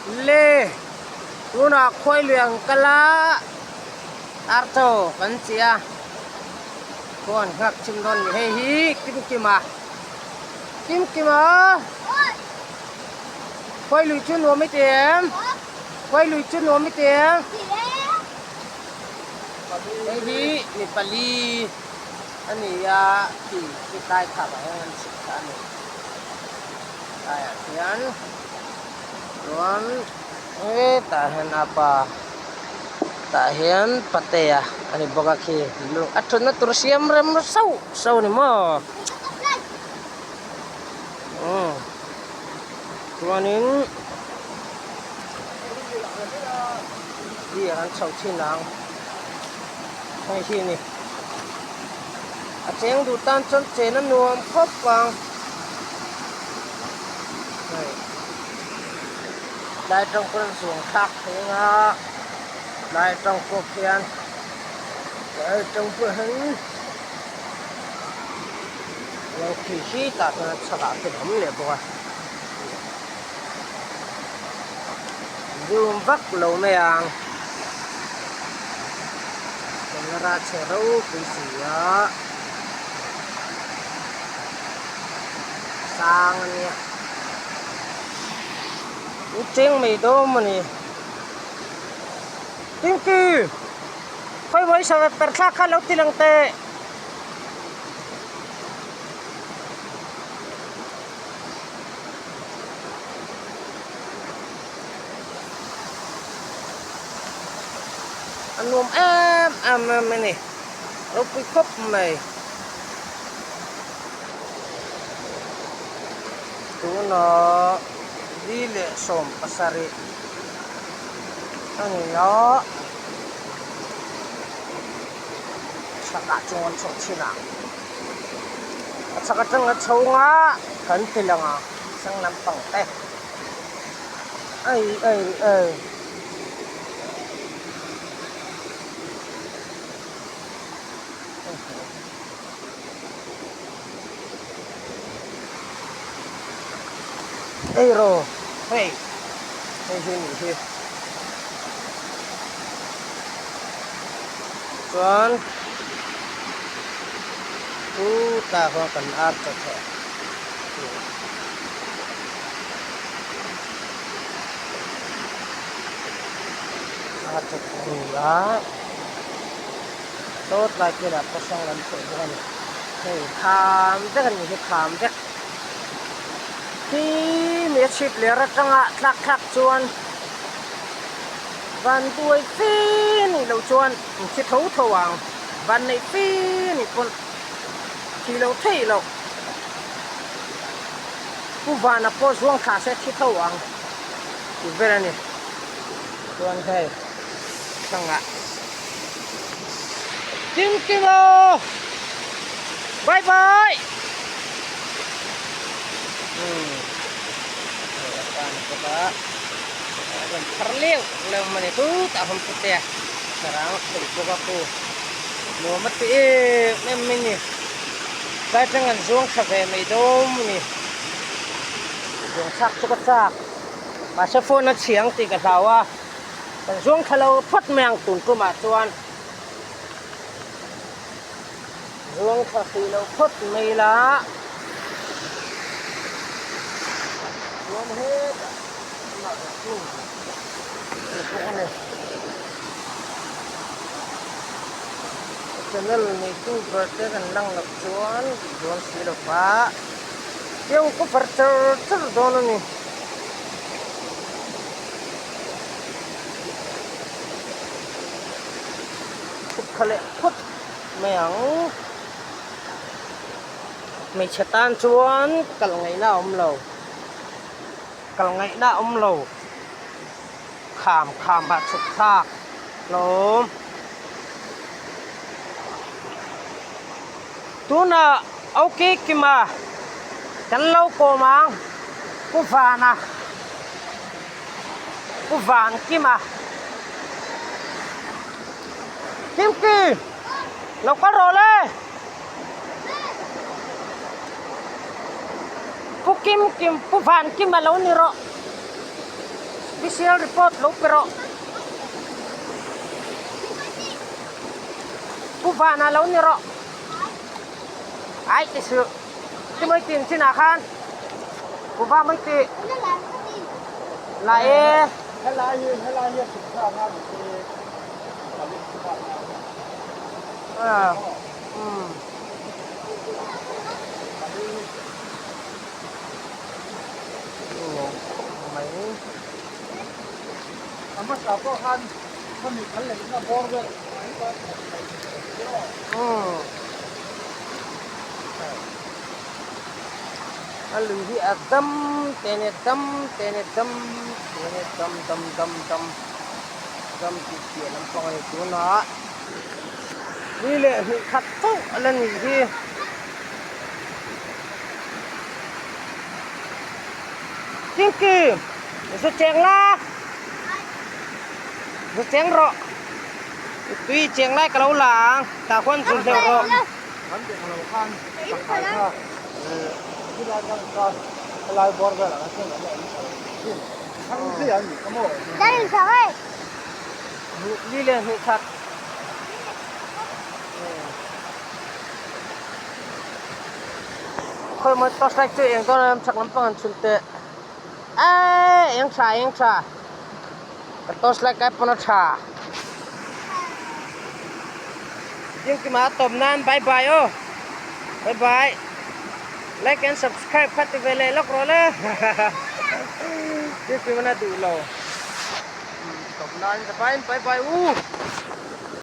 Le tunah khuai lui ang kal a archaw kan chi a khaw an nghak chim dawn ni hei hi kim kima kim kima khuai lui chu nuam i ti em khuai lui chu nuam i ti em hei hi mi pali a ni a khi khi tlai khap ah hian an chhuk thla a ni tlaiah khian chuan hetah hian a pa tah hian patea a ni bawk a khi a thutna tur siam rem sauh sauh a ni maw umm chuanin hi an chho thin ang hei hi a ni a cheng duh tan chuan chen a nuam khawp ang hei tlai atang pawh zuang thlak thei anga tlai atang pawh khian tlai atang pawh hian lo khi hi tah chuan a chhakah khian a awm leh bawk a. Zoom vak lo mai ang camera chhe ropui si a sang a nia u cheng mai dawn mawni Pinky khawi vawi sava per thlak kha lo ti lang teh. A nuam em em em a ni ropui khawp mai tunah li leh 17 a ni a chhakah chuan chho chhin a. A chhak atanga chho nga kan ti lang a sang lampang te ai ai ai ei rawh hei hei hi nih hi chuan. Chu tah khuan kan ar ta theh a ta ni a saw tlai piahah pawh sawn an theh bawk a ni hei kham vek a nih hi kham vek khi mi a chhip ler atanga tlak thlak chuan van buai fe nih loh chuan in thi tho tho ang. Van neih fe nih pawn thi lo thei lo. Pu Vana pawh zuang thla se thi tho ang tih vel a ni. Chuan hei thangah Kim Kim aw! Bye bye! Umm hei a pa ni bawk a a rawn phar leuh leuh mai a ni chutah hawm pute a. Sarang thei bawk a khu nuam a ti em em mai ni tlai atang an zuang tha ve mai dawn a ni zuang thlak chu ka chak mahse phone a chhiang tih ka hlau a kan zuang thla lo phawt mai ang tun tumah chuan zuang thla hrih lo phawt mai ila chuan hetah amah bawk a ni. Channel neitu ber te kan lang loh chuan tih dawn si lo va tiang cover char char dawn a ni. Thut kha leh phawt mai ang hmeichhe tan chuan kal ngaihna a awm lo kal ngaihna a awm lo. Kham kham ah chhuk thlak hlawm. Tunah Oki Kima kan lo kawm ang Pu Vana Pu Van Kima Kimki lo kal rawh le Pu Kim Kim Pu Van Kima lo ni rawh. Official report lo pe rawh. Pu Vana lo ni rawh. Ai ti suh. Ti mai tin chinah khan Pu Va mai ti. La e. Helai hi helai hi a chhuk thlak a ni te palik chhuak a. Ah. Um. Mai. A hmasa pawh khan khami kal leh na bawr vel Um. A lui hi a dam te nia dam te nia dam te nia dam dam dam dam dam tih piah lampang a ni tunah ni leh hnih khat chauh a la nih hi. Tinky zu cheng la zu cheng rawh tui cheng lai ka lo la ang tah khuan zu hleuh rawh. Kan tih ang lo khan pakhat kha khilai kan kha helai bawr velah khan chuan an la awm chho thin thang chi an nih kha maw. Ni leh hnih khat. Khawi maw torchlight chu eng dawn a chhak lampang an chhun teh eee eng tha eng tha ka torchlight kai pawn a tha Dingkima a tawp nan bye bye aw bye bye like and subscribe kha ti ve leh lawk rawh le Dingkima na duh lo tawp nan bye bye u.